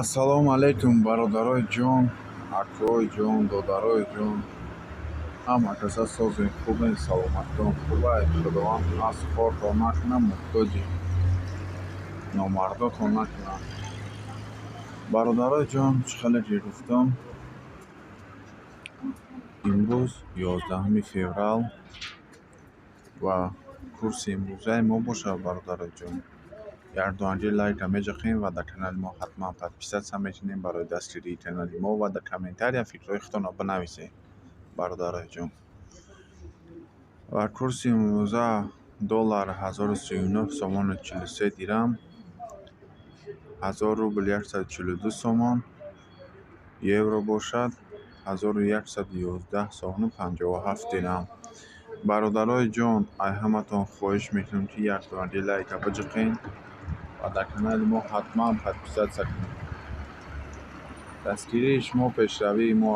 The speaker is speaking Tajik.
Ассалому алайкум, бародарои ҷон, акои ҷон, додарои ҷон. Ҳама каса созен, хубен, саломатон хубай. Худованд аз хортон накунад, муҳтоҷи номардотон накунад. Бародарои ҷон, чӣ хеле ки гуфтам, имрӯз 11 феврал ва курси имрӯзаи мо бошад, бародарои ҷон. Якдонаги лайка меҷахем ва дар канали мо ҳатман подписаться мекунем барои дастгирии канали мо ва дар комментария фикрҳои худтонро бинависед, бародарои ҷон. Ва курси имрӯза: доллар 1039 сомону 43 дирам, 1000 рубл 142 сомон, евро бошад 1111 сомону 57 дирам. Бародарои ҷон, ай ҳаматон хоҳиш мекунам, ки якдонаги лайка биҷиқен ва дар канали мо ҳатман подписаться кунед. Дастгирии шумо пешравии мо.